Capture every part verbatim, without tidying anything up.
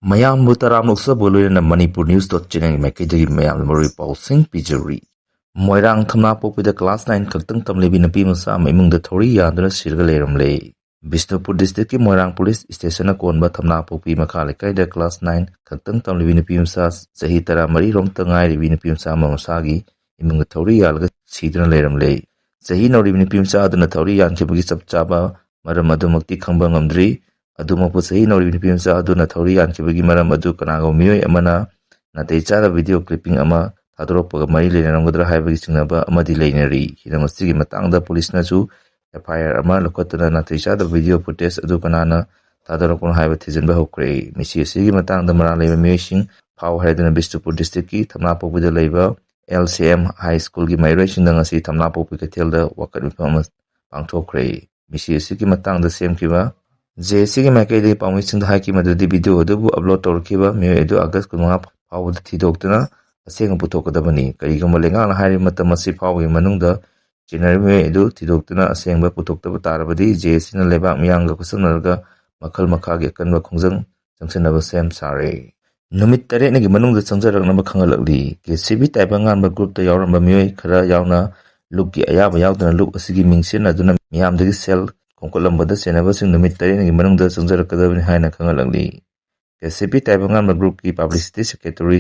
ꯃꯌꯥꯝꯕꯨ ꯇꯔꯥꯝꯅ ꯑꯣꯛꯆꯕꯒ ꯂꯣꯏꯅꯅ Manipur News dot channel ꯒꯤ ꯃꯥꯏꯀꯩꯗꯒꯤ ꯃꯌꯥꯝꯗ ꯃꯔꯨꯑꯣꯏꯕ ꯄꯥꯎꯁꯤꯡ ꯄꯤꯖꯔꯤ꯫ ꯃꯣꯏꯔꯥꯡ ꯊꯝꯅꯥꯄꯣꯛꯄꯤꯗ class nine ꯈꯛꯇꯪ ꯇꯝꯂꯤꯕꯤ ꯅꯨꯄꯤ ꯃꯆꯥ ꯑꯃ ꯏꯃꯨꯡꯗ ꯊꯧꯔꯤ ꯌꯥꯟꯗꯨꯅ ꯁꯤꯔꯒ ꯂꯩꯔꯝꯂꯦ꯫ ꯕꯤꯁꯅꯨꯄꯨꯔ district ꯀꯤ ꯃꯣꯏꯔꯥꯡ police station ꯅ ꯀꯣꯟꯕ ꯊꯝꯅꯥꯄꯣꯛꯄꯤ ꯃꯈꯥ ꯂꯩꯀꯥꯏꯗ class nine ꯈꯛꯇꯪ ꯇꯝꯂꯤꯕꯤ ꯅꯨꯄꯤ ꯃꯆꯥ ꯆꯍꯤ ꯇꯔꯥꯃꯔꯤ ꯔꯣꯝꯇ ꯉꯥꯏꯔꯤꯕꯤ ꯅꯨꯄꯤ ꯃꯆꯥ ꯑꯃ ꯃꯁꯥꯒꯤ ꯏꯃꯨꯡꯗ ꯊꯧꯔꯤ ꯌꯥꯜꯂꯒ ꯁꯤꯗꯨꯅ ꯂꯩꯔꯝꯂꯦ꯫ ꯆꯍꯤ ꯅꯧꯔꯤꯕꯤ ꯅꯨꯄꯤ ꯃꯆꯥ ꯑꯗꯨꯅ ꯊꯧꯔꯤ ꯌꯥꯟꯈꯤꯕꯒꯤ ꯆꯞ ꯆꯥꯕ ꯃꯔꯝ ꯑꯗꯨꯃꯛꯇꯤ ꯈꯪꯕ ꯉꯝꯗ꯭ꯔꯤ꯫ ꯑꯗꯨꯃꯛꯄꯨ ꯆꯍꯤ ꯅꯧꯔꯤꯕꯤ ꯅꯨꯄꯤ ꯃꯆꯥ ꯑꯗꯨꯅ ꯊꯧꯔꯤ ꯌꯥꯟꯈꯤꯕꯒꯤ ꯃꯔꯝ ꯑꯗꯨ ꯀꯅꯥꯒꯨꯝꯕ ꯃꯤꯑꯣꯏ ꯑꯃꯅ ꯅꯥꯇꯩ ꯆꯥꯗꯕ video clipping ꯑꯃ ꯊꯥꯗꯣꯔꯛꯄꯒ ꯃꯔꯤ ꯂꯩꯅꯔꯝꯒꯗ꯭ꯔꯥ ꯍꯥꯏꯕꯒꯤ ꯆꯤꯡꯅꯕ ꯑꯃꯗꯤ ꯂꯩꯅꯔꯤ꯫ ꯍꯤꯔꯝ ꯑꯁꯤꯒꯤ ꯃꯇꯥꯡꯗ police ꯅꯁꯨ F I R ꯑꯃ ꯂꯧꯈꯠꯇꯨꯅ ꯅꯥꯇꯩ ꯆꯥꯗꯕ video footage ꯑꯗꯨ ꯀꯅꯥꯅ ꯊꯥꯗꯣꯔꯛꯄꯅꯣ ꯍꯥꯏꯕ ꯊꯤꯖꯤꯟꯕ ꯍꯧꯈ꯭ꯔꯦ꯫ ꯃꯤꯁꯤ ꯑꯁꯤꯒꯤ ꯃꯇꯥꯡꯗ ꯃꯔꯥꯜ ꯂꯩꯕ ꯃꯤꯑꯣꯏꯁꯤꯡ ꯐꯥꯎ ꯍꯥꯏꯗꯨꯅ ꯕꯤꯁꯅꯨꯄꯨꯔ district ꯀꯤ ꯊꯝꯅꯥꯄꯣꯛꯄꯤꯗ ꯂꯩꯕ L C M High School ꯒꯤ ꯃꯍꯩꯔꯣꯏꯁꯤꯡꯅ ꯉꯁꯤ ꯊꯝꯅꯥꯄꯣꯛꯄꯤ ꯀꯩꯊꯦꯜꯗ ꯋꯥꯀꯠ ꯃꯤꯐꯝ ꯑꯃ ꯄꯥꯡꯊꯣꯛꯈ꯭ꯔꯦ꯫ ꯃꯤꯁꯤ ꯑꯁꯤꯒꯤ ꯃꯇꯥꯡꯗ ꯁꯦꯝꯈꯤꯕ J A C ꯒꯤ ꯃꯥꯏꯀꯩꯗꯒꯤ ꯄꯥꯎꯃꯤꯁꯤꯡꯗ ꯍꯥꯏꯈꯤ ꯃꯗꯨꯗꯤ video ꯑꯗꯨꯕꯨ upload ꯇꯧꯔꯛꯈꯤꯕ ꯃꯤꯑꯣꯏ ꯑꯗꯨ August ꯀꯨꯟꯃꯉꯥ ꯐꯥꯎꯕꯗ ꯊꯤꯗꯣꯛꯇꯨꯅ ꯑꯁꯦꯡꯕ ꯄꯨꯊꯣꯛꯀꯗꯕꯅꯤ꯫ ꯀꯔꯤꯒꯨꯝꯕ ꯂꯩꯉꯥꯛꯅ ꯍꯥꯏꯔꯤꯕ ꯃꯇꯝ ꯑꯁꯤ ꯐꯥꯎꯕꯒꯤ ꯃꯅꯨꯡꯗ ꯆꯦꯟꯅꯔꯤꯕ ꯃꯤꯑꯣꯏ ꯑꯗꯨ ꯊꯤꯗꯣꯛꯇꯨꯅ ꯑꯁꯦꯡꯕ ꯄꯨꯊꯣꯛꯇꯕ ꯇꯥꯔꯕꯗꯤ J A C ꯅ ꯂꯩꯕꯥꯛ ꯃꯤꯌꯥꯝꯒ ꯈꯨꯠꯁꯝꯅꯔꯒ ꯃꯈꯜ ꯃꯈꯥꯒꯤ ꯑꯀꯟꯕ ꯈꯣꯡꯖꯪ ꯆꯪꯁꯤꯟꯅꯕ ꯁꯦꯝ ꯁꯥꯔꯦ꯫ ꯅꯨꯃꯤꯠ ꯇꯔꯦꯠꯅꯤꯒꯤ ꯃꯅꯨꯡꯗ ꯆꯪꯖꯔꯛꯅꯕ ꯈꯪꯍꯜꯂꯛꯂꯤ꯫ K C P ꯇꯥꯏꯕꯪ ꯉꯥꯟꯕ group ꯇ ꯌꯥꯎꯔꯝꯕ ꯃꯤꯑꯣꯏ ꯈꯔ ꯌꯥꯎꯅ ꯂꯨꯞꯀꯤ ꯑꯌꯥꯕ ꯌꯥꯎꯗꯅ ꯂꯨꯞ ꯑꯁꯤꯒꯤ ꯃꯤꯡ ꯁꯤꯖꯤꯟꯅꯗꯨꯅ ꯃꯤꯌꯥꯝꯗꯒꯤ ꯁꯦꯜ ꯈꯣꯝꯀꯠꯂꯝꯕꯗ ꯆꯦꯟꯅꯕꯁꯤꯡ ꯅꯨꯃꯤꯠ ꯇꯔꯦꯠꯅꯤꯒꯤ ꯃꯅꯨꯡꯗ ꯆꯪꯖꯔꯛꯀꯗꯕꯅꯤ ꯍꯥꯏꯅ ꯈꯪꯍꯜꯂꯛꯂꯤ꯫ K C P ꯇꯥꯏꯕꯪ ꯉꯥꯟꯕ group ꯀꯤ publicity secretary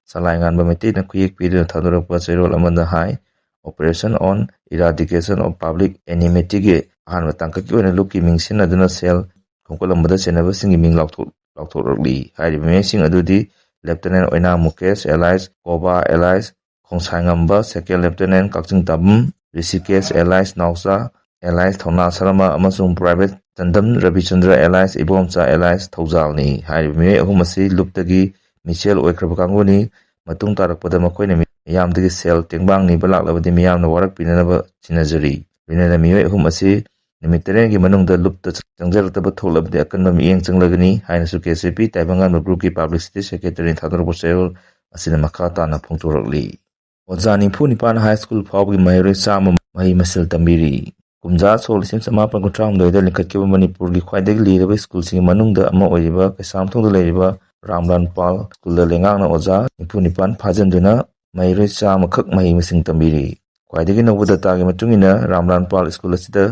ꯁꯂꯥꯏ ꯉꯥꯟꯕ ꯃꯩꯇꯩꯅ ꯈꯨꯌꯦꯛ ꯄꯤꯗꯨꯅ ꯊꯥꯗꯣꯔꯛꯄ ꯆꯦꯔꯣꯜ ꯑꯃꯗ ꯍꯥꯏ, Operation on Eradication of Public Enmity ꯒꯤ ꯑꯍꯥꯟꯕ ꯇꯥꯡꯀꯛꯀꯤ ꯑꯣꯏꯅ ꯂꯨꯞꯀꯤ ꯃꯤꯡ ꯁꯤꯖꯤꯟꯅꯗꯨꯅ ꯁꯦꯜ ꯈꯣꯝꯀꯠꯂꯝꯕꯗ ꯆꯦꯟꯅꯕꯁꯤꯡꯒꯤ ꯃꯤꯡ ꯂꯥꯎꯊꯣꯛ-, ꯂꯥꯎꯊꯣꯛꯂꯛꯂꯤ꯫ ꯍꯥꯏꯔꯤꯕ ꯃꯤꯑꯣꯏꯁꯤꯡ ꯑꯗꯨꯗꯤ Lieutenant ꯑꯣꯏꯅꯥꯝ Mukesh alias ꯀꯣꯕꯥ alias ꯈꯣꯡꯁꯥꯏꯉꯝꯕ, Second Lieutenant ꯀꯛꯆꯤꯡ ꯇꯥꯕꯨꯝ ꯔꯤꯁꯤꯀꯦꯁ alias ꯅꯥꯎꯆꯥ alias ꯊꯧꯅꯥ ꯁꯔꯃ ꯑꯃꯁꯨꯡ Private ꯆꯟꯗꯝ ꯔꯕꯤꯆꯟꯗ꯭ꯔ alias ꯏꯕꯣꯝꯆꯥ alias ꯊꯧꯖꯥꯜꯅꯤ꯫ ꯍꯥꯏꯔꯤꯕ ꯃꯤꯑꯣꯏ ꯑꯍꯨꯝ ꯑꯁꯤ ꯂꯨꯞꯇꯒꯤ ꯃꯤꯁꯦꯜ ꯑꯣꯏꯈ꯭ꯔꯕ ꯀꯥꯡꯕꯨꯅꯤ꯫ ꯃꯇꯨꯡ ꯇꯥꯔꯛꯄꯗ ꯃꯈꯣꯏꯅ ꯃꯤ-, ꯃꯤꯌꯥꯝꯗꯒꯤ ꯁꯦꯜ ꯇꯦꯡꯕꯥꯡ ꯅꯤꯕ ꯂꯥꯛꯂꯕꯗꯤ ꯃꯤꯌꯥꯝꯅ ꯋꯥꯔꯛꯄꯤꯅꯅꯕ ꯁꯤꯟꯅꯖꯔꯤ꯫ ꯂꯣꯏꯅꯅ ꯃꯤꯑꯣꯏ ꯑꯍꯨꯝ ꯑꯁꯤ ꯅꯨꯃꯤꯠ ꯇꯔꯦꯠꯀꯤ ꯃꯅꯨꯡꯗ ꯂꯨꯞꯇ ꯆꯪꯖꯔꯛꯇꯕ ꯊꯣꯛꯂꯕꯗꯤ ꯑꯀꯟꯕ ꯃꯤꯠꯌꯦꯡ ꯆꯪꯂꯒꯅꯤ ꯍꯥꯏꯅꯁꯨ K C P ꯇꯥꯏꯕꯪ ꯉꯥꯟꯕ group ꯀꯤ publicity secretary ꯅ ꯊꯥꯗꯣꯔꯛꯄ ꯆꯦꯔꯣꯜ ꯑꯁꯤꯅ ꯃꯈꯥ ꯇꯥꯅ ꯐꯣꯡꯗꯣꯔꯛꯂꯤ꯫ ꯑꯣꯖꯥ ꯅꯤꯐꯨ ꯅꯤꯄꯥꯟ high school ꯐꯥꯎꯕꯒꯤ ꯃꯍꯩꯔꯣꯏ ꯆꯥꯝꯃ ꯃꯍꯩ ꯃꯁꯤꯡ ꯇꯝꯕꯤꯔꯤ꯫ ꯀꯨꯝꯖꯥ ꯁꯣꯛ ꯂꯤꯁꯤꯡ ꯆꯃꯥꯄꯟ ꯀꯨꯟꯊ꯭ꯔꯥ ꯍꯨꯝꯗꯣꯏꯗ ꯂꯤꯡꯈꯠꯈꯤꯕ ꯃꯅꯤꯄꯨꯔꯒꯤ ꯈ꯭ꯋꯥꯏꯗꯒꯤ ꯂꯤꯔꯕ ꯁ꯭ꯀꯨꯜꯁꯤꯡꯒꯤ ꯃꯅꯨꯡꯗ ꯑꯃ ꯑꯣꯏꯔꯤꯕ ꯀꯩꯁꯥꯝꯊꯣꯡꯗ ꯂꯩꯔꯤꯕ ꯔꯥꯝꯂꯥꯜ ꯄꯥꯜ ꯁ꯭ꯀꯨꯜꯗ ꯂꯩꯉꯥꯛꯅ ꯑꯣꯖꯥ ꯅꯤꯐꯨ ꯅꯤꯄꯥꯟ ꯐꯥꯖꯤꯟꯗꯨꯅ ꯃꯍꯩꯔꯣꯏ ꯆꯥꯝꯃꯈꯛ ꯃꯍꯩ ꯃꯁꯤꯡ ꯇꯝꯕꯤꯔꯤ꯫ ꯈ꯭ꯋꯥꯏꯗꯒꯤ ꯅꯧꯕ ꯗꯇꯥꯒꯤ ꯃꯇꯨꯡ ꯏꯟꯅ ꯔꯥꯝꯂꯥꯜ ꯄꯥꯜ ꯁ꯭ꯀꯨꯜ ꯑꯁꯤꯗ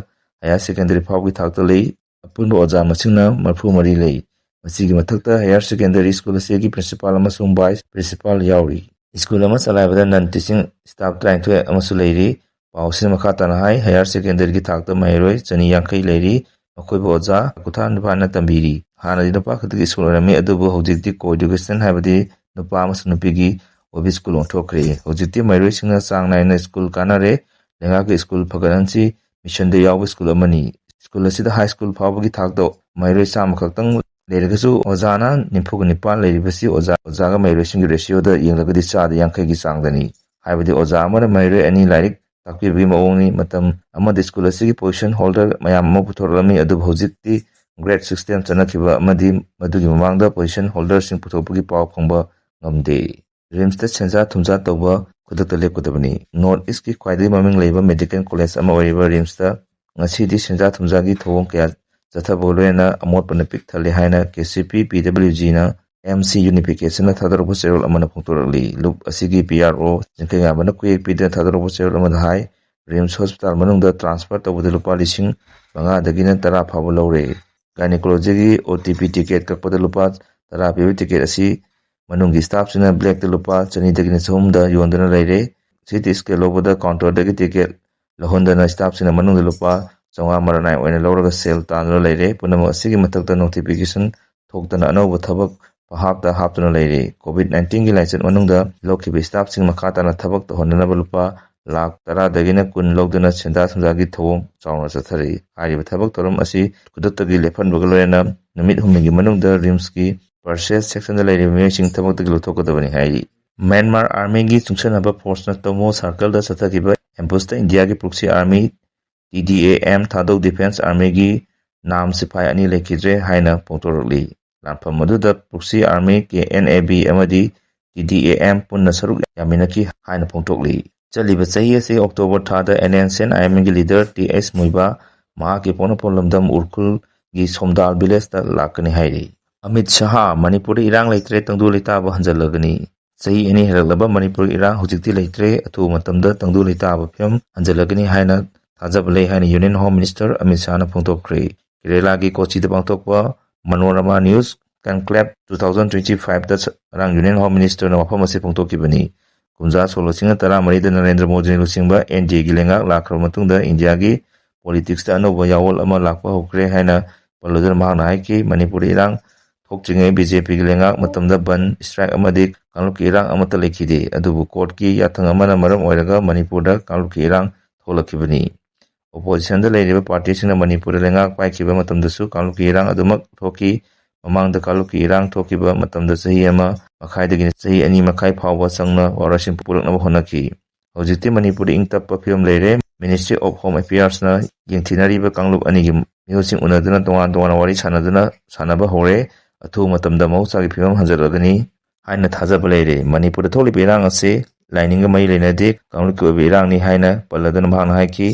ꯍꯥꯌꯔ ꯁꯦꯀꯦꯟꯗꯔꯤ ꯐꯥꯎꯕꯒꯤ ꯊꯥꯛꯇ ꯂꯩ꯫ ꯑꯄꯨꯟꯕ ꯑꯣꯖꯥ ꯃꯁꯤꯡꯅ ꯃꯔꯤꯐꯨ ꯃꯔꯤ ꯂꯩ꯫ ꯃꯁꯤꯒꯤ ꯃꯊꯛꯇ ꯍꯥꯌꯔ ꯁꯦꯀꯦꯟꯗꯔꯤ ꯁ꯭ꯀꯨꯜ ꯑꯁꯤꯒꯤ ꯄ꯭ꯔꯤꯟꯁꯤꯄꯥꯜ ꯑꯃꯁꯨꯡ ꯚꯥꯏꯁ ꯄ꯭ꯔꯤꯟꯁꯤꯄꯥꯜ ꯌꯥꯎꯔꯤ꯫ ꯁ꯭ꯀꯨꯜ ꯑꯃ ꯆꯂꯥꯏꯕꯗ ꯅꯟ ꯇꯤꯆꯤꯡ ꯁ꯭ꯇꯥꯐ ꯇꯔꯥꯅꯤꯊꯣꯏ ꯑꯃꯁꯨ ꯂꯩꯔꯤ꯫ ꯄꯥꯎ ꯑꯁꯤꯅ ꯃꯈꯥ ꯇꯥꯅ ꯍꯥꯏ, ꯍꯥꯌꯔ ꯁꯦꯀꯦꯟꯗꯔꯤꯒꯤ ꯊꯥꯛꯇ ꯃꯍꯩꯔꯣꯏ ꯆꯅꯤ ꯌꯥꯡꯈꯩ ꯂꯩꯔꯤ꯫ ꯃꯈꯣꯏꯕꯨ ꯑꯣꯖꯥ ꯀꯨꯟꯊ꯭ꯔꯥ ꯅꯤꯄꯥꯟꯅ ꯇꯝꯕꯤꯔꯤ꯫ ꯍꯥꯟꯅꯗꯤ ꯅꯨꯄꯥ ꯈꯛꯇꯒꯤ ꯁ꯭ꯀꯨꯜ ꯑꯣꯏꯔꯝꯃꯤ, ꯑꯗꯨꯕꯨ ꯍꯧꯖꯤꯛꯇꯤ ꯀꯣ ꯑꯦꯗꯨꯀꯦꯁꯟ, ꯍꯥꯏꯕꯗꯤ ꯅꯨꯄꯥ ꯑꯃꯁꯨꯡ ꯅꯨꯄꯤꯒꯤ ꯑꯣꯏꯕ ꯁ꯭ꯀꯨꯜ ꯑꯣꯟꯊꯣꯛꯈ꯭ꯔꯦ꯫ ꯍꯧꯖꯤꯛꯇꯤ ꯃꯍꯩꯔꯣꯏꯁꯤꯡꯅ ꯆꯥꯡ ꯅꯥꯏꯅ ꯁ꯭ꯀꯨꯜ ꯀꯥꯟꯅꯔꯦ꯫ ꯂꯩꯉꯥꯛꯀꯤ ꯁ꯭ꯀꯨꯜ ꯐꯒꯠꯍꯟꯁꯤ ꯃꯤꯁꯟꯗ ꯌꯥꯎꯕ ꯁ꯭ꯀꯨꯜ ꯑꯃꯅꯤ꯫ ꯁ꯭ꯀꯨꯜ ꯑꯁꯤꯗ ꯍꯥꯏ ꯁ꯭ꯀꯨꯜ ꯐꯥꯎꯕꯒꯤ ꯊꯥꯛꯇ ꯃꯍꯩꯔꯣꯏ ꯆꯥꯝꯃ ꯈꯛꯇꯪ ꯂꯩꯔꯒꯁꯨ, ꯑꯣꯖꯥꯅ ꯅꯤꯐꯨꯒ ꯅꯤꯄꯥꯟ ꯂꯩꯔꯤꯕꯁꯤ ꯑꯣꯖꯥ, ꯑꯣꯖꯥꯒ ꯃꯍꯩꯔꯣꯏꯁꯤꯡꯒꯤ ꯔꯦꯁꯤꯌꯣꯗ ꯌꯦꯡꯂꯒꯗꯤ ꯆꯥꯗ ꯌꯥꯡꯈꯩꯒꯤ ꯆꯥꯡꯗꯅꯤ꯫ ꯍꯥꯏꯕꯗꯤ ꯑꯣꯖꯥ ꯑꯃꯅ ꯃꯍꯩꯔꯣꯏ ꯑꯅꯤ ꯂꯥꯏꯔꯤꯛ ꯇꯥꯛꯄꯤꯕꯒꯤ ꯃꯑꯣꯡꯅꯤ꯫ ꯃꯇꯝ ꯑꯃꯗ ꯁ꯭ꯀꯨꯜ ꯑꯁꯤꯒꯤ ꯄꯣꯖꯤꯁꯟ ꯍꯣꯜꯗꯔ ꯃꯌꯥꯝ ꯑꯃ ꯄꯨꯊꯣꯔꯛꯂꯝꯃꯤ, ꯑꯗꯨꯕꯨ ꯍꯧꯖꯤꯛꯇꯤ ꯒ꯭ꯔꯦꯗ ꯁꯤꯁꯇꯦꯝ ꯆꯠꯅꯈꯤꯕ ꯑꯃꯗꯤ ꯃꯗꯨꯒꯤ ꯃꯃꯥꯡꯗ ꯄꯣꯖꯤꯁꯟ ꯍꯣꯜꯗꯔꯁꯤꯡ ꯄꯨꯊꯣꯛꯄꯒꯤ ꯄꯥꯎ ꯐꯪꯕ ꯉꯝꯗꯦ꯫ ꯔꯤꯝꯁꯇ ꯁꯦꯟꯖꯥ ꯊꯨꯝꯖꯥ ꯇꯧꯕ ꯈꯨꯗꯛꯇ ꯂꯦꯞꯀꯗꯕꯅꯤ꯫ ꯅꯣꯔꯠ ꯏꯁꯀꯤ ꯈ꯭ꯋꯥꯏꯗꯒꯤ ꯃꯃꯤꯡ ꯂꯩꯕ ꯃꯦꯗꯤꯀꯦꯜ ꯀꯣꯂꯦꯖ ꯑꯃ ꯑꯣꯏꯔꯤꯕ ꯔꯤꯝꯁꯇ ꯉꯁꯤꯗꯤ ꯁꯦꯟꯖꯥ ꯊꯨꯝꯖꯥꯒꯤ ꯊꯧꯑꯣꯡ ꯀꯌꯥ ꯆꯠꯊꯕꯒ ꯂꯣꯏꯅꯅ ꯑꯃꯣꯠꯄꯅ ꯄꯤꯛ ꯊꯜꯂꯦ ꯍꯥꯏꯅ ꯀꯦ ꯁꯤ ꯄꯤ ꯄꯤ ꯗꯕ꯭ꯂꯤꯎ ꯖꯤꯅ ꯑꯦꯝ ꯁꯤ ꯌꯨꯅꯤꯐꯤꯀꯦꯁꯟꯅ ꯊꯥꯗꯣꯔꯛꯄ ꯆꯦꯔꯣꯜ ꯑꯃꯅ ꯐꯣꯡꯗꯣꯔꯛꯂꯤ꯫ ꯂꯨꯞ ꯑꯁꯤꯒꯤ ꯄꯤ ꯑꯥꯔ ꯑꯣ ꯆꯤꯡꯈꯩꯉꯥꯟꯕꯅ ꯈꯨꯌꯦꯛ ꯄꯤꯗꯨꯅ ꯊꯥꯗꯣꯔꯛꯄ ꯆꯦꯔꯣꯜ ꯑꯃꯗ ꯍꯥꯏ, ꯔꯤꯝꯁ ꯍꯣꯁꯄꯤꯇꯥꯜ ꯃꯅꯨꯡꯗ ꯇ꯭ꯔꯥꯟꯁꯐꯔ ꯇꯧꯕꯗ ꯂꯨꯄꯥ ꯂꯤꯁꯤꯡ ꯃꯉꯥꯗꯒꯤꯅ ꯇꯔꯥ ꯐꯥꯎꯕ ꯂꯧꯔꯦ꯫ ꯒꯥꯏꯅꯤꯀꯣꯂꯣꯖꯤꯒꯤ ꯑꯣ ꯇꯤ ꯄꯤ ꯇꯤꯀꯦꯠ ꯀꯛꯄꯗ ꯂꯨꯄꯥ ꯇꯔꯥ ꯄꯤꯕ ꯇꯤꯀꯦꯠ ꯑꯁꯤ ꯃꯅꯨꯡꯒꯤ ꯁ꯭ꯇꯥꯐꯁꯤꯡꯅ ꯕ꯭ꯂꯦꯛꯇ ꯂꯨꯄꯥ ꯆꯅꯤꯗꯒꯤꯅ ꯆꯍꯨꯝꯗ ꯌꯣꯟꯗꯨꯅ ꯂꯩꯔꯦ꯫ ꯁꯤ ꯇꯤ ꯁ꯭ꯀꯦꯟ ꯂꯧꯕꯗ ꯀꯥꯎꯟꯇꯔꯗꯒꯤ ꯇꯤꯀꯦꯠ ꯂꯧꯍꯟꯗꯅ ꯁ꯭ꯇꯥꯐꯁꯤꯡꯅ ꯃꯅꯨꯡꯗ ꯂꯨꯄꯥ ꯆꯥꯝꯃꯉꯥ ꯃꯔꯥꯅꯥꯏ ꯑꯣꯏꯅ ꯂꯧꯔꯒ ꯁꯦꯜ ꯇꯥꯟꯗꯨꯅ ꯂꯩꯔꯦ꯫ ꯄꯨꯝꯅꯃꯛ ꯑꯁꯤꯒꯤ ꯃꯊꯛꯇ ꯅꯣꯇꯤꯐꯤꯀꯦꯁꯟ ꯊꯣꯛꯇꯅ ꯑꯅꯧꯕ ꯊꯕꯛ ꯍꯥꯞꯇ ꯍꯥꯞꯇꯨꯅ ꯂꯩꯔꯤ꯫ ꯀꯣꯚꯤꯗ ꯅꯥꯏꯟꯇꯤꯟꯒꯤ ꯂꯥꯏꯆꯠ ꯃꯅꯨꯡꯗ ꯂꯧꯈꯤꯕ ꯁ꯭ꯇꯥꯐꯁꯤꯡ ꯃꯈꯥ ꯇꯥꯅ ꯊꯕꯛ ꯇꯧꯍꯟꯅꯅꯕ ꯂꯨꯄꯥ ꯂꯥꯈ ꯇꯔꯥꯗꯒꯤꯅ ꯀꯨꯟ ꯂꯧꯗꯨꯅ ꯁꯦꯟꯖꯥ ꯊꯨꯝꯖꯥꯒꯤ ꯊꯧꯑꯣꯡ ꯆꯥꯎꯅ ꯆꯠꯊꯔꯤ꯫ ꯍꯥꯏꯔꯤꯕ ꯊꯕꯛ ꯊꯧꯔꯝ ꯑꯁꯤ ꯈꯨꯗꯛꯇꯒꯤ ꯂꯦꯞꯍꯟꯕꯒ ꯂꯣꯏꯅꯅ ꯅꯨꯃꯤꯠ ꯍꯨꯝꯅꯤꯒꯤ ꯃꯅꯨꯡꯗ ꯔꯤꯝꯁꯀꯤ ꯄꯔꯆꯦꯁ ꯁꯦꯛꯁꯟꯗ ꯂꯩꯔꯤꯕ ꯃꯤꯑꯣꯏꯁꯤꯡ ꯊꯕꯛꯇꯒꯤ ꯂꯧꯊꯣꯛꯀꯗꯕꯅꯤ ꯍꯥꯏꯔꯤ꯫ ꯃ꯭ꯌꯥꯟꯃꯥꯔ ꯑꯥꯔꯃꯤꯒꯤ ꯆꯨꯡꯁꯤꯟꯅꯕ ꯐꯣꯔꯁꯅ ꯇꯣꯃꯣ ꯁꯥꯔꯀꯜꯗ ꯆꯠꯊꯈꯤꯕ ꯑꯦꯝꯕꯨꯁꯇ ꯏꯟꯗꯤꯌꯥꯒꯤ proxy army, T D A M, ꯊꯥꯗꯧ ꯗꯤꯐꯦꯟꯁ ꯑꯥꯔꯃꯤꯒꯤ ꯅꯥꯝ ꯁꯤꯐꯥꯏ ꯑꯅꯤ ꯂꯩꯈꯤꯗ꯭ꯔꯦ ꯍꯥꯏꯅ ꯐꯣꯡꯗꯣꯔꯛꯂꯤ꯫ ꯂꯥꯟꯐꯝ ꯑꯗꯨꯗ proxy army, K N A B ꯑꯃꯗꯤ ꯇꯤ ꯗꯤ ꯑꯦ ꯑꯦꯝ ꯄꯨꯟꯅ ꯁꯔꯨꯛ ꯌꯥꯃꯤꯟꯅꯈꯤ ꯍꯥꯏꯅ ꯐꯣꯡꯗꯣꯛꯂꯤ꯫ ꯆꯠꯂꯤꯕ ꯆꯍꯤ ꯑꯁꯤ ꯑꯣꯛꯇꯣꯕꯔ ꯊꯥꯗ ꯑꯦꯟ ꯑꯦꯟ ꯁꯤ ꯑꯦꯟ ꯑꯥꯏ ꯑꯦꯝꯒꯤ ꯂꯤꯗꯔ ꯇꯤ ꯑꯦꯁ ꯃꯨꯏꯕꯥ ꯃꯍꯥꯛꯀꯤ ꯄꯣꯛꯅꯐꯝ ꯂꯝꯗꯝ ꯎꯔꯈꯨꯜꯒꯤ ꯁꯣꯝꯗꯥꯜ ꯚꯤꯂꯦꯖꯇ ꯂꯥꯛꯀꯅꯤ ꯍꯥꯏꯔꯤ꯫ ꯑꯃꯤꯠ ꯁꯍꯥ ꯃꯅꯤꯄꯨꯔꯗ ꯏꯔꯥꯡ ꯂꯩꯇ꯭ꯔꯦ, ꯇꯪꯗꯨ ꯂꯩꯇꯥꯕ ꯍꯟꯖꯜꯂꯒꯅꯤ꯫ ꯆꯍꯤ ꯑꯅꯤ ꯍꯦꯜꯂꯛꯂꯕ ꯃꯅꯤꯄꯨꯔꯒꯤ ꯏꯔꯥꯡ ꯍꯧꯖꯤꯛꯇꯤ ꯂꯩꯇ꯭ꯔꯦ, ꯑꯊꯨꯕ ꯃꯇꯝꯗ ꯇꯪꯗꯨ ꯂꯩꯇꯥꯕ ꯐꯤꯕꯝ ꯍꯟꯖꯜꯂꯒꯅꯤ ꯍꯥꯏꯅ ꯊꯥꯖꯕ ꯂꯩ ꯍꯥꯏꯅ ꯌꯨꯅꯤꯌꯟ ꯍꯣꯝ ꯃꯤꯅꯤꯁꯇꯔ ꯑꯃꯤꯠ ꯁꯍꯥꯅ ꯐꯣꯡꯗꯣꯛꯈ꯭ꯔꯦ꯫ ꯀꯦꯔꯦꯂꯥꯒꯤ ꯀꯣꯆꯤꯗ ꯄꯥꯡꯊꯣꯛꯄ Manorama news conclave two thousand twenty ꯐꯥꯏꯚꯇ ꯉꯔꯥꯡ ꯌꯨꯅꯤꯌꯟ ꯍꯣꯝ ꯃꯤꯅꯤꯁꯇꯔꯅ ꯋꯥꯐꯝ ꯑꯁꯤ ꯐꯣꯡꯗꯣꯛꯈꯤꯕꯅꯤ꯫ ꯀꯨꯝꯖꯥ ꯁꯣꯛ ꯂꯤꯁꯤꯡ ꯇꯔꯥꯃꯔꯤꯗ ꯅꯔꯦꯟꯗ꯭ꯔ ꯃꯣꯗꯤꯅ ꯂꯨꯆꯤꯡꯕ ꯑꯦꯟ ꯗꯤ ꯑꯦꯒꯤ ꯂꯩꯉꯥꯛ ꯂꯥꯛꯈ꯭ꯔꯕ ꯃꯇꯨꯡꯗ ꯏꯟꯗꯤꯌꯥꯒꯤ ꯄꯣꯂꯤꯇꯤꯛꯁꯇ ꯑꯅꯧꯕ ꯌꯥꯑꯣꯜ ꯑꯃ ꯂꯥꯛꯄ ꯍꯧꯈ꯭ꯔꯦ ꯍꯥꯏꯅ ꯄꯜꯂꯗꯨꯅ ꯃꯍꯥꯛꯅ ꯍꯥꯏꯈꯤ, ꯃꯅꯤꯄꯨꯔꯗ ꯏꯔꯥꯡ ꯊꯣꯛꯇ꯭ꯔꯤꯉꯩ ꯕꯤ ꯖꯦ ꯄꯤꯒꯤ ꯂꯩꯉꯥꯛ ꯃꯇꯝꯗ ꯕꯟ, ꯁ꯭ꯇ꯭ꯔꯥꯏꯛ ꯑꯃꯗꯤ ꯀꯥꯡꯂꯨꯞꯀꯤ ꯏꯔꯥꯡ ꯑꯃꯠꯇ ꯂꯩꯈꯤꯗꯦ꯫ ꯑꯗꯨꯕꯨ ꯀꯣꯔꯠꯀꯤ ꯌꯥꯊꯪ ꯑꯃꯅ ꯃꯔꯝ ꯑꯣꯏꯔꯒ ꯃꯅꯤꯄꯨꯔꯗ ꯀꯥꯡꯂꯨꯞꯀꯤ ꯏꯔꯥꯡ ꯊꯣꯛꯂꯛꯈꯤꯕꯅꯤ꯫ ꯑꯣꯄꯣꯖꯤꯁꯟꯗ ꯂꯩꯔꯤꯕ ꯄꯥꯔꯇꯤꯁꯤꯡꯅ ꯃꯅꯤꯄꯨꯔꯗ ꯂꯩꯉꯥꯛ ꯄꯥꯏꯈꯤꯕ ꯃꯇꯝꯗꯁꯨ ꯀꯥꯡꯂꯨꯞꯀꯤ ꯏꯔꯥꯡ ꯑꯗꯨꯃꯛ ꯊꯣꯛꯈꯤ꯫ ꯃꯃꯥꯡꯗ ꯀꯥꯡꯂꯨꯞꯀꯤ ꯏꯔꯥꯡ ꯊꯣꯛꯈꯤꯕ ꯃꯇꯝꯗ ꯆꯍꯤ ꯑꯃ ꯃꯈꯥꯏꯗꯒꯤꯅ ꯆꯍꯤ ꯑꯅꯤ ꯃꯈꯥꯏ ꯐꯥꯎꯕ ꯆꯪꯅ ꯋꯥꯔꯣꯏꯁꯤꯟ ꯄꯨꯔꯛꯅꯕ ꯍꯣꯠꯅꯈꯤ꯫ ꯍꯧꯖꯤꯛꯇꯤ ꯃꯅꯤꯄꯨꯔꯗ ꯏꯪ ꯇꯞꯄ ꯐꯤꯕꯝ ꯂꯩꯔꯦ꯫ Ministry of Home Affairsꯅ ꯌꯦꯡꯊꯤꯅꯔꯤꯕ ꯀꯥꯡꯂꯨꯞ ꯑꯅꯤꯒꯤ ꯃꯤꯑꯣꯏꯁꯤꯡ ꯎꯅꯗꯨꯅ ꯇꯣꯉꯥꯟ ꯇꯣꯉꯥꯟꯅ ꯋꯥꯔꯤ ꯁꯥꯟꯅꯗꯨꯅ ꯁꯥꯟꯅꯕ ꯍꯧꯔꯦ꯫ ꯑꯊꯨꯕ ꯃꯇꯝꯗ ꯃꯍꯧꯁꯥꯒꯤ ꯐꯤꯕꯝ ꯍꯟꯖꯜꯂꯛꯀꯅꯤ ꯍꯥꯏꯅ ꯊꯥꯖꯕ ꯂꯩꯔꯦ꯫ ꯃꯅꯤꯄꯨꯔꯗ ꯊꯣꯛꯂꯤꯕ ꯏꯔꯥꯡ ꯑꯁꯤ ꯂꯥꯏꯅꯤꯡꯒ ꯃꯔꯤ ꯂꯩꯅꯗꯦ, ꯀꯥꯡꯂꯨꯞꯀꯤ ꯑꯣꯏꯕ ꯏꯔꯥꯡꯅꯤ ꯍꯥꯏꯅ ꯄꯜꯂꯗꯨꯅ ꯃꯍꯥꯛꯅ ꯍꯥꯏꯈꯤ,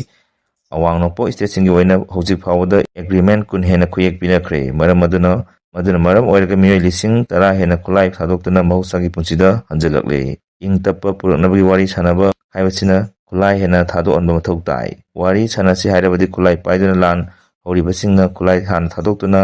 ꯑꯋꯥꯡ ꯅꯣꯡꯄꯣꯛ ꯁ꯭ꯇꯦꯠꯁꯤꯡꯒꯤ ꯑꯣꯏꯅ ꯍꯧꯖꯤꯛ ꯐꯥꯎꯕꯗ ꯑꯦꯒ꯭ꯔꯤꯃꯦꯟ ꯀꯨꯟ ꯍꯦꯟꯅ ꯈꯨꯌꯦꯛ ꯄꯤꯅꯈ꯭ꯔꯦ꯫ ꯃꯔꯝ ꯑꯗꯨꯅ, ꯃꯗꯨꯅ ꯃꯔꯝ ꯑꯣꯏꯔꯒ ꯃꯤꯑꯣꯏ ꯂꯤꯁꯤꯡ ꯇꯔꯥ ꯍꯦꯟꯅ ꯈꯨꯠꯂꯥꯏ ꯊꯥꯗꯣꯛꯇꯨꯅ ꯃꯍꯧꯁꯥꯒꯤ ꯄꯨꯟꯁꯤꯗ ꯍꯟꯖꯤꯜꯂꯛꯂꯦ꯫ ꯏꯪ ꯇꯞꯄ ꯄꯨꯔꯛꯅꯕꯒꯤ ꯋꯥꯔꯤ ꯁꯥꯟꯅꯕ ꯍꯥꯏꯕꯁꯤꯅ ꯈꯨꯠꯂꯥꯏ ꯍꯦꯟꯅ ꯊꯥꯗꯣꯛꯍꯟꯕ ꯃꯊꯧ ꯇꯥꯏ꯫ ꯋꯥꯔꯤ ꯁꯥꯟꯅꯁꯤ ꯍꯥꯏꯔꯕꯗꯤ ꯈꯨꯠꯂꯥꯏ ꯄꯥꯏꯗꯨꯅ ꯂꯥꯟ ꯍꯧꯔꯤꯕꯁꯤꯡꯅ ꯈꯨꯠꯂꯥꯏ ꯍꯥꯟꯅ ꯊꯥꯗꯣꯛꯇꯨꯅ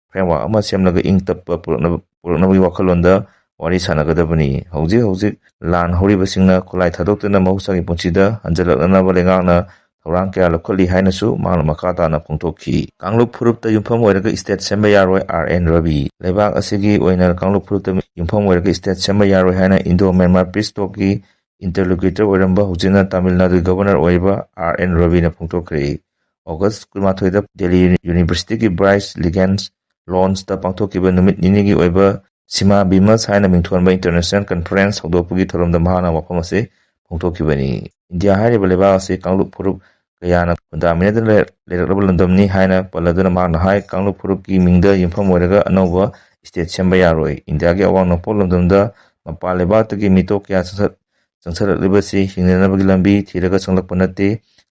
ꯐ꯭ꯔꯦꯝꯋꯥꯔꯛ ꯑꯃ ꯁꯦꯝꯂꯒ ꯏꯪ ꯇꯞꯄ ꯄꯨꯔꯛꯅꯕ, ꯄꯨꯔꯛꯅꯕꯒꯤ ꯋꯥꯈꯜꯂꯣꯟꯗ ꯋꯥꯔꯤ ꯁꯥꯟꯅꯒꯗꯕꯅꯤ꯫ ꯍꯧꯖꯤꯛ ꯍꯧꯖꯤꯛ ꯂꯥꯟ ꯍꯧꯔꯤꯕꯁꯤꯡꯅ ꯈꯨꯠꯂꯥꯏ ꯊꯥꯗꯣꯛꯇꯨꯅ ꯃꯍꯧꯁꯥꯒꯤ ꯄꯨꯟꯁꯤꯗ ꯍꯟꯖꯤꯜꯂꯛꯅꯅꯕ ꯂꯩꯉꯥꯛꯅ ꯊꯧꯔꯥꯡ ꯀꯌꯥ ꯂꯧꯈꯠꯂꯤ ꯍꯥꯏꯅꯁꯨ ꯃꯍꯥꯛꯅ ꯃꯈꯥ ꯇꯥꯅ ꯐꯣꯡꯗꯣꯛꯈꯤ꯫ ꯀꯥꯡꯂꯨꯞ ꯐꯨꯔꯨꯞꯇ ꯌꯨꯝꯐꯝ ꯑꯣꯏꯔꯒ ꯁ꯭ꯇꯦꯠ ꯁꯦꯝꯕ ꯌꯥꯔꯣꯏ, ꯑꯥꯔ ꯑꯦꯟ ꯔꯕꯤ꯫ ꯂꯩꯕꯥꯛ ꯑꯁꯤꯒꯤ ꯑꯣꯏꯅ ꯀꯥꯡꯂꯨꯞ ꯐꯨꯔꯨꯞꯇ ꯌꯨꯝꯐꯝ ꯑꯣꯏꯔꯒ ꯁ꯭ꯇꯦꯠ ꯁꯦꯝꯕ ꯌꯥꯔꯣꯏ ꯍꯥꯏꯅ ꯏꯟꯗꯣ ꯃ꯭ꯌꯥꯟꯃꯥꯔ ꯄꯤꯁ ꯇꯣꯛꯀꯤ ꯏꯟꯇꯔꯂꯣꯀ꯭ꯌꯨꯇꯔ ꯑꯣꯏꯔꯝꯕ, ꯍꯧꯖꯤꯛꯅ ꯇꯥꯃꯤꯜ ꯅꯥꯗꯨꯒꯤ ꯒꯚꯔꯅꯔ ꯑꯣꯏꯔꯤꯕ ꯑꯥꯔ ꯑꯦꯟ ꯔꯕꯤꯅ ꯐꯣꯡꯗꯣꯛꯈ꯭ꯔꯦ꯫ ꯑꯣꯒꯁ ꯀꯨꯟꯃꯥꯊꯣꯏꯗ ꯗꯦꯜꯂꯤ ꯌꯨꯅꯤꯚꯔꯁꯤꯇꯤꯒꯤ ꯕ꯭ꯔꯥꯏꯁ ꯂꯤꯒꯦꯟꯁ ꯂꯣꯟꯁꯇ ꯄꯥꯡꯊꯣꯛꯈꯤꯕ ꯅꯨꯃꯤꯠ ꯅꯤꯅꯤꯒꯤ ꯑꯣꯏꯕ ꯁꯤꯃꯥ ꯕꯤꯃꯁ ꯍꯥꯏꯅ ꯃꯤꯡꯊꯣꯟꯕ ꯏꯟꯇꯔꯅꯦꯁꯅꯦꯜ ꯀꯟꯐꯔꯦꯟꯁ ꯍꯧꯗꯣꯛꯄꯒꯤ ꯊꯧꯔꯝꯗ ꯃꯍꯥꯛꯅ ꯋꯥꯐꯝ ꯑꯁꯤ ꯐꯣꯡꯗꯣꯛꯈꯤꯕꯅꯤ꯫ ꯏꯟꯗꯤꯌꯥ ꯍꯥꯏꯔꯤꯕ ꯂꯩꯕꯥꯛ ꯑꯁꯤ ꯀꯥꯡꯂꯨꯞ ꯐꯨꯔꯨꯞ ꯀꯌꯥꯅ ꯈꯨꯟꯗꯥꯃꯤꯟꯅꯗꯨꯅ ꯂꯩ-, ꯂꯩꯔꯛꯂꯕ ꯂꯝꯗꯝꯅꯤ ꯍꯥꯏꯅ ꯄꯜꯂꯗꯨꯅ ꯃꯍꯥꯛꯅ ꯍꯥꯏ, ꯀꯥꯡꯂꯨꯞ ꯐꯨꯔꯨꯞꯀꯤ ꯃꯤꯡꯗ ꯌꯨꯝꯐꯝ ꯑꯣꯏꯔꯒ ꯑꯅꯧꯕ ꯁ꯭ꯇꯦꯠ ꯁꯦꯝꯕ ꯌꯥꯔꯣꯏ꯫ ꯏꯟꯗꯤꯌꯥꯒꯤ ꯑꯋꯥꯡ ꯅꯣꯡꯄꯣꯛ ꯂꯝꯗꯝꯗ ꯃꯄꯥꯟ ꯂꯩꯕꯥꯛꯇꯒꯤ ꯃꯤꯇꯣꯞ ꯀꯌꯥ ꯆꯪꯁꯤꯜ-, ꯆꯪꯁꯤꯜꯂꯛꯂꯤꯕꯁꯤ ꯍꯤꯡꯅꯅꯕꯒꯤ ꯂꯝꯕꯤ ꯊꯤꯔꯒ ꯆꯪꯂꯛꯄ ꯅꯠꯇꯦ꯫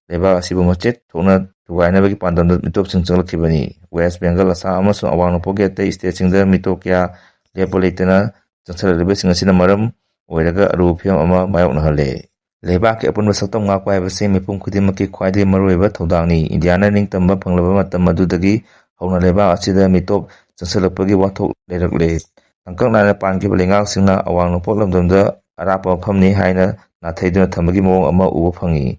ꯂꯩꯕꯥꯛ ꯑꯁꯤꯕꯨ ꯃꯆꯦꯠ ꯊꯣꯛꯅ ꯊꯨꯒꯥꯏꯅꯕꯒꯤ ꯄꯥꯟꯗꯝꯗ ꯃꯤꯇꯣꯞꯁꯤꯡ ꯆꯪꯂꯛꯈꯤꯕꯅꯤ꯫ ꯋꯦꯁ ꯕꯦꯡꯒꯜ, ꯑꯁꯥꯝ ꯑꯃꯁꯨꯡ ꯑꯋꯥꯡ ꯅꯣꯡꯄꯣꯛꯀꯤ ꯑꯇꯩ ꯁ꯭ꯇꯦꯠꯁꯤꯡꯗ ꯃꯤꯇꯣꯞ ꯀꯌꯥ ꯂꯦꯞꯄ ꯂꯩꯇꯅ ꯆꯪꯁꯤꯜꯂꯛꯂꯤꯕꯁꯤꯡ ꯑꯁꯤꯅ ꯃꯔꯝ ꯑꯣꯏꯔꯒ ꯑꯔꯨꯕ ꯐꯤꯕꯝ ꯑꯃ ꯃꯥꯌꯣꯛꯅꯍꯜꯂꯦ꯫ ꯂꯩꯕꯥꯛꯀꯤ ꯑꯄꯨꯟꯕ ꯁꯛꯇꯝ ꯉꯥꯛꯄ ꯍꯥꯏꯕꯁꯤ ꯃꯤꯄꯨꯝ ꯈꯨꯗꯤꯡꯃꯛꯀꯤ ꯈ꯭ꯋꯥꯏꯗꯒꯤ ꯃꯔꯨꯑꯣꯏꯕ ꯊꯧꯗꯥꯡꯅꯤ꯫ ꯏꯟꯗꯤꯌꯥꯅ ꯅꯤꯡꯇꯝꯕ ꯐꯪꯂꯕ ꯃꯇꯝ ꯑꯗꯨꯗꯒꯤ ꯍꯧꯅ ꯂꯩꯕꯥꯛ ꯑꯁꯤꯗ ꯃꯤꯇꯣꯞ ꯆꯪꯁꯤꯜꯂꯛꯄꯒꯤ ꯋꯥꯊꯣꯛ ꯂꯩꯔꯛꯂꯦ꯫ ꯇꯥꯡꯀꯛ ꯅꯥꯏꯅ ꯄꯥꯟꯈꯤꯕ ꯂꯩꯉꯥꯛꯁꯤꯡꯅ ꯑꯋꯥꯡ ꯅꯣꯡꯄꯣꯛ ꯂꯝꯗꯝꯗ ꯑꯔꯥꯞꯄ ꯃꯐꯝꯅꯤ ꯍꯥꯏꯅ ꯅꯥꯊꯩꯗꯨꯅ ꯊꯝꯕꯒꯤ ꯃꯑꯣꯡ ꯑꯃ ꯎꯕ ꯐꯪꯉꯤ꯫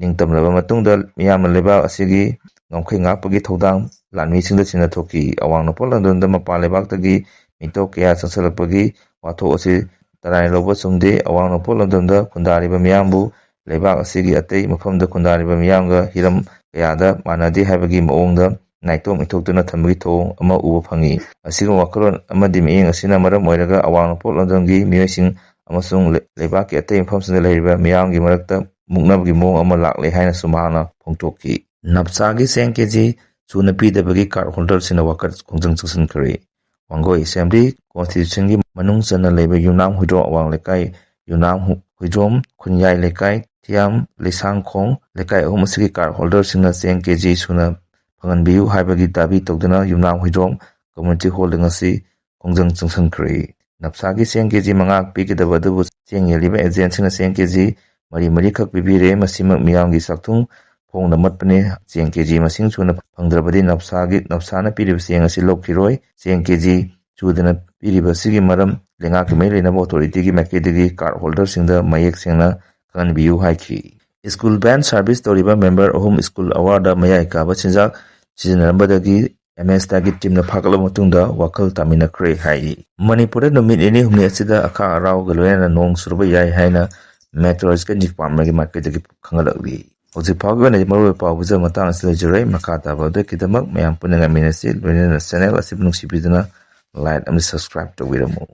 ꯅꯤꯡꯇꯝꯂꯕ ꯃꯇꯨꯡꯗ ꯃꯤꯌꯥꯝꯅ ꯂꯩꯕꯥꯛ ꯑꯁꯤꯒꯤ ꯉꯝꯈꯩ ꯉꯥꯛꯄꯒꯤ ꯊꯧꯗꯥꯡ ꯂꯥꯟꯃꯤꯁꯤꯡꯗ ꯁꯤꯟꯅꯊꯣꯛꯈꯤ꯫ ꯑꯋꯥꯡ ꯅꯣꯡꯄꯣꯛ ꯂꯝꯗꯝꯗ ꯃꯄꯥꯟ ꯂꯩꯕꯥꯛꯇꯒꯤ ꯃꯤꯇꯣꯞ ꯀꯌꯥ ꯆꯪꯁꯤꯜꯂꯛꯄꯒꯤ ꯋꯥꯊꯣꯛ ꯑꯁꯤ ꯇꯔꯥꯏꯅ ꯂꯧꯕ ꯆꯨꯝꯗꯦ꯫ ꯑꯋꯥꯡ ꯅꯣꯡꯄꯣꯛ ꯂꯝꯗꯝꯗ ꯈꯨꯟꯗꯥꯔꯤꯕ ꯃꯤꯌꯥꯝꯕꯨ ꯂꯩꯕꯥꯛ ꯑꯁꯤꯒꯤ ꯑꯇꯩ ꯃꯐꯝꯗ ꯈꯨꯟꯗꯥꯔꯤꯕ ꯃꯤꯌꯥꯝꯒ ꯍꯤꯔꯝ ꯀꯌꯥꯗ ꯃꯥꯟꯅꯗꯦ ꯍꯥꯏꯕꯒꯤ ꯃꯑꯣꯡꯗ ꯅꯥꯏꯇꯣꯝ ꯏꯊꯣꯛꯇꯨꯅ ꯊꯝꯕꯒꯤ ꯊꯧꯑꯣꯡ ꯑꯃ ꯎꯕ ꯐꯪꯉꯤ꯫ ꯑꯁꯤꯒꯨꯝꯕ ꯋꯥꯈꯜꯂꯣꯟ ꯑꯃꯗꯤ ꯃꯤꯠꯌꯦꯡ ꯑꯁꯤꯅ ꯃꯔꯝ ꯑꯣꯏꯔꯒ ꯑꯋꯥꯡ ꯅꯣꯡꯄꯣꯛ ꯂꯝꯗꯝꯒꯤ ꯃꯤꯑꯣꯏꯁꯤꯡ ꯑꯃꯁꯨꯡ ꯂꯩ-, ꯂꯩꯕꯥꯛꯀꯤ ꯑꯇꯩ ꯃꯐꯝꯁꯤꯡꯗ ꯂꯩꯔꯤꯕ ꯃꯤꯌꯥꯝꯒꯤ ꯃꯔꯛꯇ ꯃꯨꯛꯅꯕꯒꯤ ꯃꯑꯣꯡ ꯑꯃ ꯂꯥꯛꯂꯦ ꯍꯥꯏꯅꯁꯨ ꯃꯍꯥꯛꯅ ꯐꯣꯡꯗꯣꯛꯈꯤ꯫ ꯅꯞꯁꯥꯒꯤ ꯆꯦꯡ ꯀꯦꯖꯤ ꯁꯨꯅ ꯄꯤꯗꯕꯒꯤ ꯀꯥꯔꯗ ꯍꯣꯜꯗꯔꯁꯤꯡꯅ ꯋꯥꯀꯠ ꯈꯣꯡꯖꯪ ꯆꯪꯁꯤꯟꯈ꯭ꯔꯦ꯫ ꯋꯥꯡꯒꯣꯏ ꯑꯦꯁꯦꯝꯕ꯭ꯂꯤ ꯀꯣꯟꯁꯇꯤꯇ꯭ꯌꯨꯁꯟꯒꯤ ꯃꯅꯨꯡ ꯆꯟꯅ ꯂꯩꯕ ꯌꯨꯝꯅꯥꯝ ꯍꯨꯏꯗ꯭ꯔꯣꯝ ꯑꯋꯥꯡ ꯂꯩꯀꯥꯏ, ꯌꯨꯝꯅꯥꯝ ꯍꯨ-, ꯍꯨꯏꯗ꯭ꯔꯣꯝ, ꯈꯨꯟꯌꯥꯏ ꯂꯩꯀꯥꯏ, ꯊꯤꯌꯥꯝ, ꯂꯩꯁꯥꯡꯈꯣꯡ ꯂꯩꯀꯥꯏ ꯑꯍꯨꯝ ꯑꯁꯤꯒꯤ ꯀꯥꯔꯗ ꯍꯣꯜꯗꯔꯁꯤꯡꯅ ꯆꯦꯡ ꯀꯦꯖꯤ ꯁꯨꯅ ꯐꯪꯍꯟꯕꯤꯌꯨ ꯍꯥꯏꯕꯒꯤ ꯗꯥꯕꯤ ꯇꯧꯗꯨꯅ ꯌꯨꯝꯅꯥꯝ ꯍꯨꯏꯗ꯭ꯔꯣꯝ ꯀꯝꯃ꯭ꯌꯨꯅꯤꯇꯤ ꯍꯣꯜꯗ ꯉꯁꯤ ꯈꯣꯡꯖꯪ ꯆꯪꯁꯤꯟꯈ꯭ꯔꯦ꯫ ꯅꯞꯁꯥꯒꯤ ꯆꯦꯡ ꯀꯦꯖꯤ ꯃꯉꯥ ꯄꯤꯒꯗꯕ ꯑꯗꯨꯕꯨ ꯆꯦꯡ ꯌꯦꯜꯂꯤꯕ ꯑꯦꯖꯦꯟꯁꯤꯡꯅ ꯆꯦꯡ ꯀꯦꯖꯤ ꯃꯔꯤ ꯃꯔꯤꯈꯛ ꯄꯤꯕꯤꯔꯦ꯫ ꯃꯁꯤꯃꯛ ꯃꯤꯌꯥꯝꯒꯤ ꯆꯥꯛꯊꯨꯡ ꯐꯣꯡꯅ ꯃꯠꯄꯅꯤ꯫ ꯆꯦꯡ ꯀꯦꯖꯤ ꯃꯁꯤꯡ ꯁꯨꯅ ꯐꯪꯗ꯭ꯔꯕꯗꯤ ꯅꯞꯁꯥꯒꯤ, ꯅꯞꯁꯥꯅ ꯄꯤꯔꯤꯕ ꯆꯦꯡ ꯑꯁꯤ ꯂꯧꯈꯤꯔꯣꯏ꯫ ꯆꯦꯡ ꯀꯦꯖꯤ ꯁꯨꯗꯅ ꯄꯤꯔꯤꯕ ꯑꯁꯤꯒꯤ ꯃꯔꯝ ꯂꯩꯉꯥꯛꯀꯤ ꯃꯔꯤ ꯂꯩꯅꯕ ꯑꯣꯊꯣꯔꯤꯇꯤꯒꯤ ꯃꯥꯏꯀꯩꯗꯒꯤ ꯀꯥꯔꯗ ꯍꯣꯜꯗꯔꯁꯤꯡꯗ ꯃꯌꯦꯛ ꯁꯦꯡꯅ ꯈꯪꯍꯟꯕꯤꯌꯨ ꯍꯥꯏꯈꯤ꯫ ꯁ꯭ꯀꯨꯜ ꯚꯦꯟ ꯁꯥꯔꯚꯤꯁ ꯇꯧꯔꯤꯕ ꯃꯦꯝꯕꯔ ꯑꯍꯨꯝ ꯁ꯭ꯀꯨꯜ ꯑꯋꯥꯔꯗ ꯃꯌꯥꯏ ꯀꯥꯕ ꯆꯤꯟꯖꯥꯛ ꯁꯤꯖꯤꯟꯅꯔꯝꯕꯗꯒꯤ ꯑꯦꯝ ꯑꯦꯁ ꯇꯤꯒꯤ ꯇꯤꯝꯅ ꯐꯥꯒꯠꯂꯕ ꯃꯇꯨꯡꯗ ꯋꯥꯈꯜ ꯇꯥꯃꯤꯟꯅꯈ꯭ꯔꯦ ꯍꯥꯏꯔꯤ꯫ ꯃꯅꯤꯄꯨꯔꯗ ꯅꯨꯃꯤꯠ ꯅꯤꯅꯤ ꯍꯨꯝꯅꯤ ꯑꯁꯤꯗ ꯑꯈꯥꯛ ꯑꯔꯥꯎꯒ ꯂꯣꯏꯅꯅ ꯅꯣꯡ ꯆꯨꯔꯕ ꯌꯥꯏ ꯍꯥꯏꯅ ꯃꯦꯇ꯭ꯔꯣꯂꯣꯖꯤꯀꯦꯜ ꯗꯤꯄꯥꯔꯠꯃꯦꯟꯒꯤ ꯃꯥꯏꯀꯩꯗꯒꯤ ꯈꯪꯍꯜꯂꯛꯂꯤ꯫ ꯍꯧꯖꯤꯛ ꯐꯥꯎꯒꯤ ꯑꯣꯏꯅꯗꯤ ꯃꯔꯨꯑꯣꯏꯕ ꯄꯥꯎ ꯄꯤꯖꯕ ꯃꯇꯥꯡ ꯑꯁꯤꯗ ꯂꯣꯏꯖꯔꯦ꯫ ꯃꯈꯥ ꯇꯥꯕ ꯑꯞꯗꯦꯠꯀꯤꯗꯃꯛ ꯃꯌꯥꯝ ꯄꯨꯟꯅ ꯉꯥꯏꯃꯤꯟꯅꯁꯤ꯫ ꯂꯣꯏꯅꯅ ꯆꯦꯅꯦꯜ ꯑꯁꯤꯕꯨ ꯅꯨꯡꯁꯤꯕꯤꯗꯨꯅ ꯂꯥꯏꯛ ꯑꯃꯗꯤ ꯁꯕꯁꯀ꯭ꯔꯥꯏꯕ ꯇꯧꯕꯤꯔꯝꯃꯨ꯫